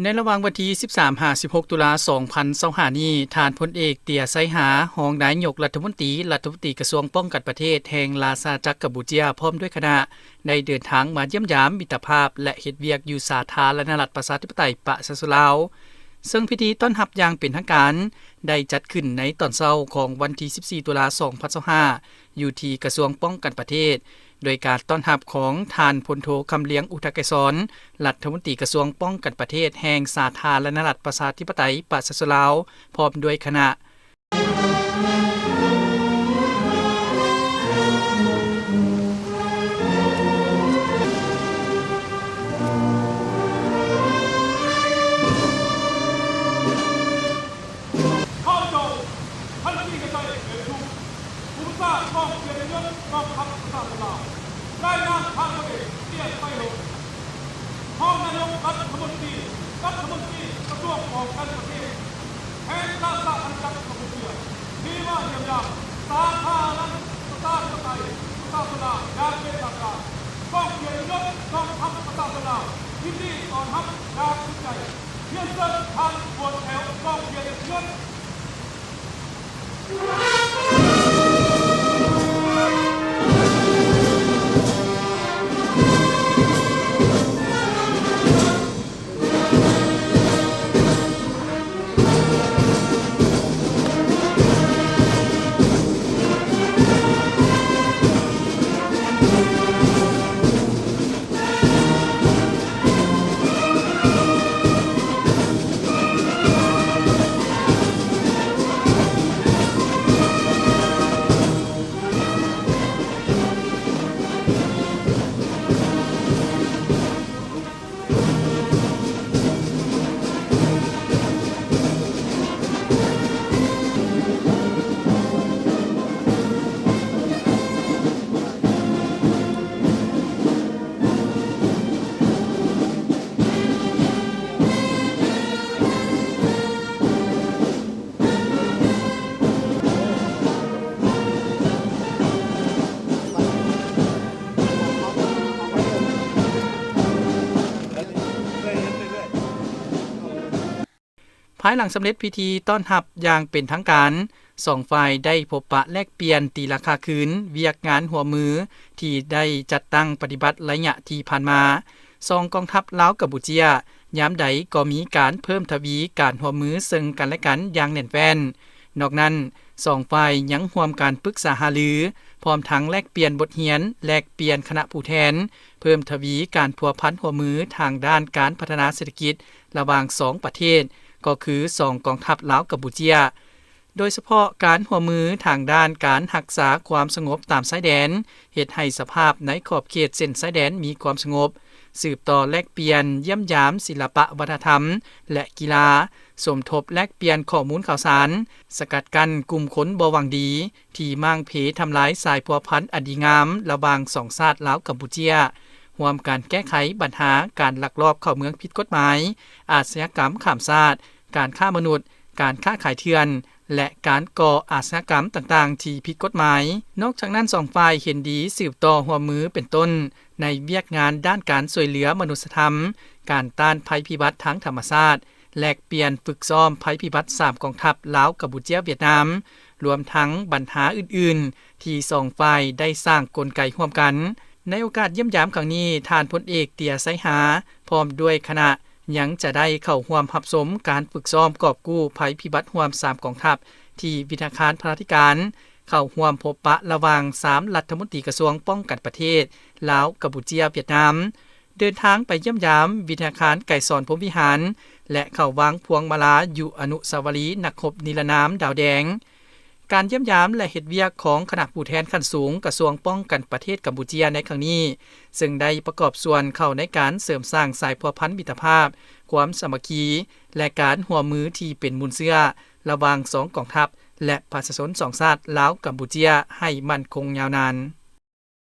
ໃນລະຫວ່າງວັນທີສິບສາມຫາສິບຫົກຕຸລາສອງພັນຊາວຫ້ານີ້, ທ່ານພົນເອກ ເຕຍ ໄຊຫາ ຮອງນາຍົກລັດຖະມົນຕີ, ລັດຖະມົນຕີກະຊວງປ້ອງກັນປະເທດແຫ່ງລາຊະອານາຈັກກຳປູເຈຍ ພ້ອມດ້ວຍຄະນະ ໄດ້ເດີນທາງມາຢ້ຽມຢາມມິດຕະພາບ ແລະ ເຮັດວຽກຢູ່ສາທາລະນະລັດປະຊາທິປະໄຕປະຊາຊົນລາວ, ເຊິ່ງພິທີຕ້ອນຮັບຢ່າງເປັນທາງການໄດ້ຈັດຂຶ້ນໃນຕອນເຊົ້າຂອງວັນທີສິບສີ່ຕຸລາສອງພັນຊາວຫ້າ ຢູ່ທີ່ກະຊວງປ້ອງກັນປະເທດ, ໂດຍການຕ້ອນຮັບຂອງທ່ານ ພົນໂທ ຄຳລຽງ ອຸທະໄກສອນ ລັດຖະມົນຕີກະຊວງປ້ອງກັນປະເທດແຫ່ງສາທາລະນະລັດປະຊາທິປະໄຕປະຊາຊົນລາວ ພ້ອມດ້ວຍຄະນະ. ຂ້າພະເຈົ້າ ພັນຕີ ກະໄຊ ເກີດສຸກ ຜູ້ບັນຊາກອງກຽດຕິຍົດກອງທັບປະຊາຊົນລາວ ລາຍງານທ່ານພົນເອກ ເຕຍ ໄຊຫາ ຮອງນາຍົກລັດຖະມົນຕີ ລັດຖະມົນຕີກະຊວງປ້ອງກັນປະເທດ ແຫ່ງລາຊະອານາຈັກກຳປູເຈຍ ທີ່ມາຢ້ຽມຢາມສາທາລະນະລັດປະຊາທິປະໄຕປະຊາຊົນລາວຢ່າງເປັນທາງການ. ກອງກຽດຕິຍົດກອງທັບປະຊາຊົນລາວ ຍິນດີຕ້ອນຮັບຢ່າງສຸດໃຈ. ຮຽນເຊີນທ່ານ ປວນແຖວກອງກຽດຕິຍົດ. ພາຍຫຼັງສຳເລັດພິທີຕ້ອນຮັບຢ່າງເປັນທາງການ, ສອງຝ່າຍໄດ້ພົບປະແລກປ່ຽນຕີລາຄາຄືນວຽກງານຮ່ວມມືທີ່ໄດ້ຈັດຕັ້ງປະຕິບັດໄລຍະທີ່ຜ່ານມາ. ສອງກອງທັບລາວ-ກຳປູເຈຍ ຍາມໃດກໍມີການເພີ່ມທະວີການຮ່ວມມືເຊິ່ງກັນແລະກັນຢ່າງແໜ້ນແຟ້ນ. ນອກນັ້ນ, ສອງຝ່າຍຍັງຮ່ວມກັນປຶກສາຫາລື, ພ້ອມທັງແລກປ່ຽນບົດຮຽນ, ແລກປ່ຽນຄະນະຜູ້ແທນ, ເພີ່ມທະວີການພົວພັນຮ່ວມມືທາງດ້ານການພັດທະນາເສດຖະກິດລະຫວ່າງສອງປະເທດ, ກໍຄືສອງກອງທັບລາວ-ກຳປູເຈຍ. ໂດຍສະເພາະການຮ່ວມມືທາງດ້ານການຮັກສາຄວາມສະຫງົບຕາມຊາຍແດນ, ເຮັດໃຫ້ສະພາບໃນຂອບເຂດເສັ້ນຊາຍແດນມີຄວາມສະຫງົບ, ສືບຕໍ່ແລກປ່ຽນຢ້ຽມຢາມສິລະປະວັດທະນະທຳ ແລະ ກິລາ, ສົມທົບແລກປ່ຽນຂໍ້ມູນຂ່າວສານ, ສະກັດກັ້ນກຸ່ມຄົນບໍ່ຫວັງດີທີ່ມ້າງເພທຳລາຍສາຍພົວພັນອັນດີງາມລະຫວ່າງສອງຊາດລາວ-ກຳປູເຈຍ, ຮ່ວມກັນແກ້ໄຂບັນຫາການລັກລອບເຂົ້າເມືອງຜິດກົດໝາຍ, ອາຊະຍາກຳຂ້າມຊາດ, ການຄ້າມະນຸດ, ການຄ້າຂາຍເຖື່ອນ ແລະ ການກໍ່ອາຊະຍາກຳຕ່າງໆທີ່ຜິດກົດໝາຍ. ນອກຈາກນັ້ນ, ສອງຝ່າຍເຫັນດີສືບຕໍ່ຮ່ວມມືເປັນຕົ້ນໃນວຽກງານດ້ານການຊ່ວຍເຫຼືອມະນຸດສະທຳ, ການຕ້ານໄພພິບັດທາງທຳມະຊາດ, ແລກປ່ຽນຝຶກຊ້ອມໄພພິບັດສາມກອງທັບລາວ, ກຳປູເຈຍ, ຫວຽດນາມ, ລວມທັງບັນຫາອື່ນໆທີ່ສອງຝ່າຍໄດ້ສ້າງກົນໄກຮ່ວມກັນ. ໃນໂອກາດຢ້ຽມຢາມຄັ້ງນີ້, ທ່ານພົນເອກ ເຕຍ ໄຊຫາ ພ້ອມດ້ວຍຄະນະ ຍັງຈະໄດ້ເຂົ້າຮ່ວມຮັບຊົມການຝຶກຊ້ອມກອບກູ້ໄພພິບັດຮ່ວມສາມກອງທັບ ທີ່ວິທະຍາຄານພະລາທິການ, ເຂົ້າຮ່ວມພົບປະລະຫວ່າງສາມລັດຖະມົນຕີກະຊວງປ້ອງກັນປະເທດ ລາວ, ກຳປູເຈຍ, ຫວຽດນາມ, ເດີນທາງໄປຢ້ຽມຢາມວິທະຍາຄານໄກສອນພົມວິຫານ ແລະ ເຂົ້າວາງພວງມາລາຢູ່ອະນຸສາວະລີນັກຮົບນິລະນາມດາວແດງ. ການຢ້ຽມຢາມ ແລະ ເຮັດວຽກຂອງຄະນະຜູ້ແທນຂັ້ນສູງກະຊວງປ້ອງກັນປະເທດກຳປູເຈຍໃນຄັ້ງນີ້ ເຊິ່ງໄດ້ປະກອບສ່ວນເຂົ້າໃນການເສີມສ້າງສາຍພົວພັນມິດຕະພາບ, ຄວາມສາມັກຄີ ແລະ ການຮ່ວມມືທີ່ເປັນມູນເຊື້ອລະຫວ່າງສອງກອງທັບ ແລະ ປະຊາຊົນສອງຊາດລາວ-ກຳປູເຈຍໃຫ້ໝັ້ນຄົງຍາວນານ.